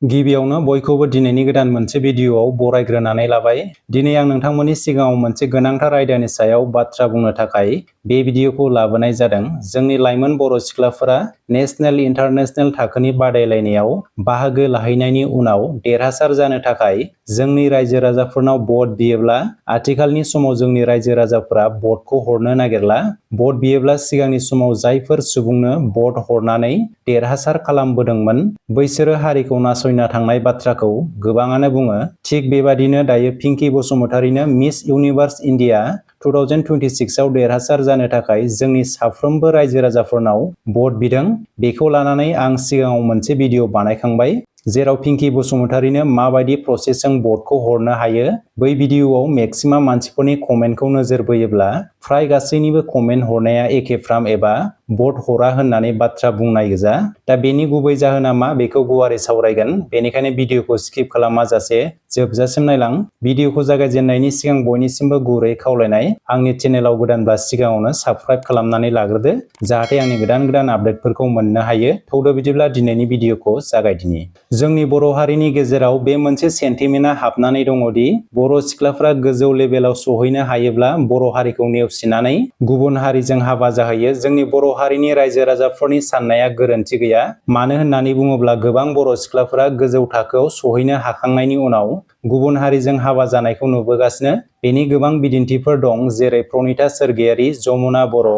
गिबियावनो बयखौबो दिनैनि गोदान मोनसे भिडियोआव बरायग्रोनानै लाबाय। दिनै आं नोंथांमोननि सिगाङाव मोनसे गोनांथार आयदानि सायाव बाथ्रा बुंनो थाखाय बे भिडियोखौ लाबोनाय जादों। जोंनि लाइमोन बर' सिख्लाफोरा नेशनेल इन्टारनेशनेल थाखोनि बादायलायनायाव बाहागो लाहैनायनि उनाव देरहासार जानो थाखाय जोंनि रायजो राजाफोरनाव भट बियोब्ला आथिखालनि समाव जोंनि रायजो राजाफोरा भटखौ हरनो नागिरला। भट बियोब्ला सिगांनि समाव जायफोर सुबुंनो भट हरनानै देरहासार खालामबोदोंमोन बैसोरो हारिखौ नासयना थांनाय बाथ्राखौ गोबाङानो बुङो। थिग बेबादिनो दायो पिंकी बसुमतारीनो मिस इउनिभार्स इन्डिया 2026 आव देरहासार जानो थाखाय जोंनि साफ्रोमबो रायजो राजाफोरनाव भट बिदों। बेखौ लानानै आं सिगाङाव मोनसे भिडियो बानायखांबाय, जेराव पिंकी बसुमतारीनो माबायदि प्रसेसजों भटखौ हरनो हायो। बै भिडियोआव मेक्सिमाम मानसिफोरनि कमेन्टखौ नोजोर बोयोब्ला फ्राय गासैनिबो कमेन्ट हरनाया एखेफ्राम एबा भट हरा होननानै बाथ्रा बुंनाय गोजा। दा बेनि गुबै जाहोना मा बेखौ गुवारै सावरायगोन, बेनिखायनो भिडियोखौ स्किप खालामाजासे जोबजासिम नायलां। भिडियोखौ जागायजेननायनि सिगां बयनिसिमबो गुरै खावलायनाय, आंनि चेनेलाव गोदानब्ला सिगाङावनो साबस्क्राइब खालामनानै लाग्रोदो, जाहाथे आंनि गोदान आपडेटफोरखौ मोननो हायो। थौदो बिदिब्ला दिनैनि भिडियोखौ जागायदिनि। जोंनि बर' हारिनि गेजेराव बे मोनसे सेन्टिमेन्टआ हाबनानै दङदि बर' सिख्लाफ्रा गोजौ लेभेलाव सहैनो हायोब्ला बर' हारिखौ नेवसिनानै गुबुन हारिजों हाबा जाहैयो। जोंनि बर' हारिनि रायजो राजाफोरनि साननाया गोरोन्थि गैया। मानो होननानै बुङोब्ला गोबां बर' सिख्लाफोरा गोजौ थाखोआव सहैनो हाखांनायनि उनाव गुबुन हारिजों हाबा जानायखौ नुबोगासिनो। बेनि गोबां बिदिन्थिफोर दं, जेरै प्रनिता सोरगियारि, जमुना बर',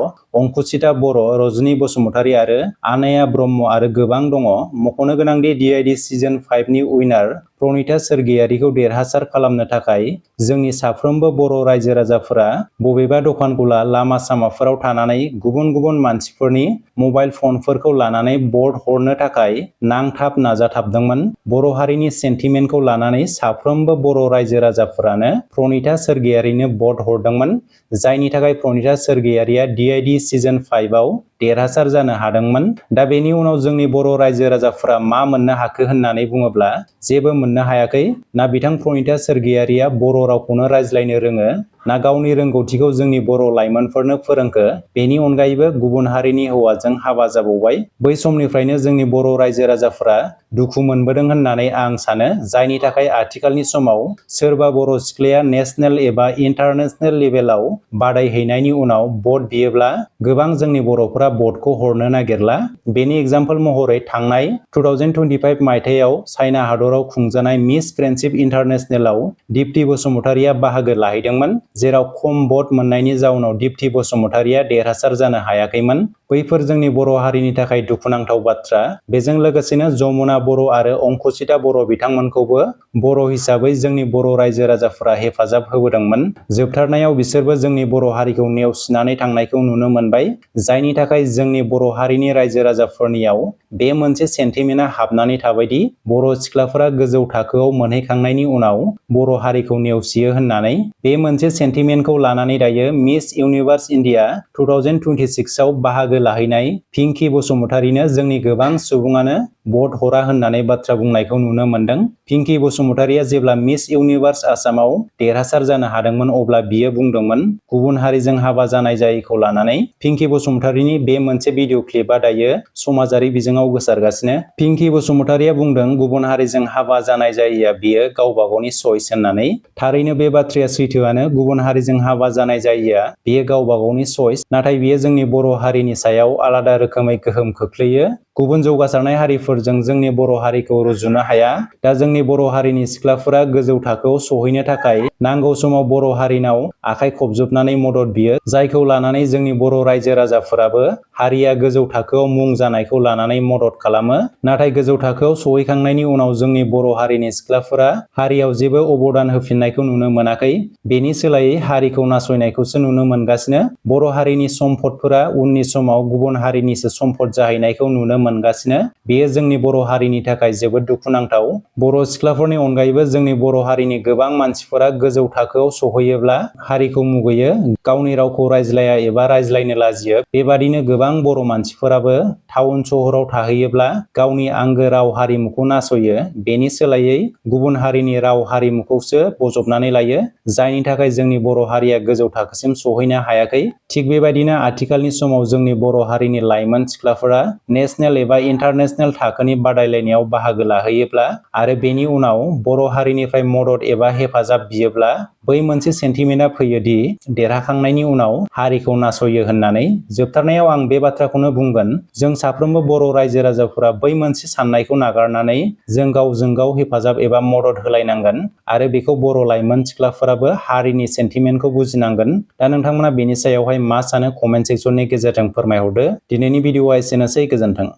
अंकुचिता बर', रजनी बसुमतारी आरो आनाया ब्रह्म आरो गोबां दङ। मख'नो गोनांदि DID सिजन 5 नि उइनार प्रनिता सोरगियारिखौ देरहासार खालामनो थाखाय जोंनि साफ्रोमबो बर' रायजो राजाफोरा बबेबा दखान गला, लामा सामाफोराव थानानै गुबुन मानसिफोरनि मबाइल फनफोरखौ लानानै भट हरनो थाखाय नांथाब नाजाथाबदोंमोन। बर' हारिनि सेन्टिमेन्टखौ लानानै साफ्रोमबो बर' रायजो राजाफोरानो प्रनिता सोरगियारिनो भट हरदोंमोन, जायनि थाखाय प्रनिता सोरगियारिया DID सिजन 5 आव देरहासार जानो हादोंमोन। दा बेनि उनाव जोंनि बर' रायजो राजाफोरा मा मोननो हाखो होननानै बुङोब्ला जेबो मोननो हायाखै। ना बिथां प्रनिता सोरगियारिया बर' रावखौनो रायज्लायनो रोङो, ना गावनि रोंगौथिखौ जोंनि बर' लाइमोनफोरनो फोरोंखो। बेनि अनगायैबो गुबुन हारिनि हौवाजों हाबा जाबावबाय। बै समनिफ्रायनो जोंनि बर' रायजो राजाफोरा दुखु मोनबोदों होननानै आं सानो, जायनि थाखाय आथिखालनि समाव सोरबा बर' सिख्लाया नेशनेल एबा इन्टारनेशनेल लेभेलाव बादायहैनायनि उनाव भट बियोब्ला गोबां जोंनि बर'फोरा भटखौ हरनो नागिरला। बेनि एग्जाम्पल महरै थांनाय 2025 मायथाइयाव चाइना हादराव खुंजानाय मिस फ्रेन्डशिप इन्टारनेशनेलाव दीप्ति बसुमतारीया बाहागो लाहैदोंमोन, जेराव खम भट मोननायनि जाउनाव दीप्ति बसुमतारीया देरहासार जानो हायाखैमोन। बैफोर जोंनि बर' हारिनि थाखाय दुखुनांथाव बाथ्रा। बेजों लोगोसेनो जमुना बर' आरो अंकुचिता बर' बिथांमोनखौबो बर' हिसाबै जोंनि बर' रायजो राजाफोरा हेफाजाब होबोदोंमोन। जोबथारनायाव बिसोरबो जोंनि बर' हारिखौ नेवसिनानै थांनायखौ नुनो मोनबाय, जायनि थाखाय जोंनि बर' हारिनि रायजो राजाफोरनियाव बे मोनसे सेन्टिमेन्टआ हाबनानै थाबायदि बर' सिख्लाफोरा गोजौ थाखोआव मोनहैखांनायनि उनाव बर' हारिखौ नेवसियो होननानै। बे मोनसे सेन्टिमेन्टखौ लानानै दायो मिस इउनिभार्स इन्डिया 2026 आव बाहागो लाहैनाय पिंकी बसुमतारीनो जोंनि गोबां सुबुङानो भट हरा होननानै बाथ्रा बुंनायखौ नुनो मोनदों। पिंकी बसुमतारीया जेब्ला मिस इउनिभार्स आसामाव देरहासार जानो हादोंमोन, अब्ला बियो बुंदोंमोन गुबुन हारिजों हाबा जानाय जायैखौ लानानै। पिंकी बसुमतारीनि बे मोनसे भिडिअ क्लिपआ दायो समाजारि बिजोङाव गोसारगासिनो। पिंकी बसुमतारीया बुंदों गुबुन हारिजों हाबा जानाय जायैया बियो गावबा गावनि चइस होननानै। थारैनो बे बाथ्राया सैथोआनो। गुबुन हारिजों हाबा जानाय जायैया बियो गावबा गावनि चइस, नाथाय बियो जोंनि बर' हारिनि सायाव आलादा रोखोमै गोहोम खोख्लैयो। गुबुन जौगासारनाय हारिफोरजों जोंनि बर' हारिखौ रुजुनो हाया। दा जोंनि बर' हारिनि सिख्लाफोरा गोजौ थाखोआव सहैनो थाखाय नांगौ समाव बर' हारिनाव आखाइ खबजोबनानै मदद बियो, जायखौ लानानै जोंनि बर' रायजो राजाफोराबो हारिया गोजौ थाखोआव मुं जानायखौ लानानै मदद खालामो। नाथाय गोजौ थाखोआव सहैखांनायनि उनाव जोंनि बर' हारिनि सिख्लाफोरा हारियाव जेबो अबदान होफिननायखौ नुनो मोनाखै। बेनि सोलायै हारिखौ नासयनायखौसो नुनो मोनगासिनो। बर' हारिनि सम्पदफोरा उननि समाव गुबुन हारिनिसो सम्पद जाहैनायखौ नुनो मोनगासिनो। बेयो जोंनि बर' हारिनि थाखाय जोबोद दुखुनांथाव। बर' सिख्लाफोरनि अनगायैबो जोंनि बर' हारिनि गोबां मानसिफोरा गोजौ गोजौ थाखोआव सहैयोब्ला हारिखौ मुगैयो, गावनि रावखौ रायज्लाया एबा रायज्लायनो लाजियो। बेबादिनो गोबां बर' मानसिफोराबो टाउन सहराव थाहैयोब्ला गावनि आंगो राव हारिमुखौ नासयो। बेनि सोलायै गुबुन हारिनि राव हारिमुखौसो बजबनानै लायो, जायनि थाखाय जोंनि बर' हारिया गोजौ थाखोसिम सहैनो हायाखै। थिग बेबायदिनो आथिखालनि समाव जोंनि बर' हारिनि लाइमोन सिख्लाफोरा नेशनेल एबा इन्टारनेशनेल थाखोनि बादायलायनायाव बाहागो लाहैयोब्ला आरो बेनि उनाव बर' हारिनिफ्राय मदद एबा हेफाजाब बियोब्ला बै मोनसे सेन्टिमेन्टआ फैयोदि देरहाखांनायनि उनाव हारिखौ नासयो होननानै। जोबथारनायाव आं बे बाथ्राखौनो बुंगोन, जों साफ्रोमबो बर' रायजो राजाफोरा बै मोनसे साननायखौ नागारनानै जों गावजों गाव हेफाजाब एबा मदद होलायनांगोन आरो बेखौ बर' लाइमोन सिख्लाफोराबो हारिनि सेन्टिमेन्टखौ बुजिनांगोन। दा नोंथांमोना बेनि सायावहाय मा सानो कमेन्ट सेक्सननि गेजेरजों फोरमायहरदो। दिनैनि भिडिअआ एसेनोसै, गोजोन्थों।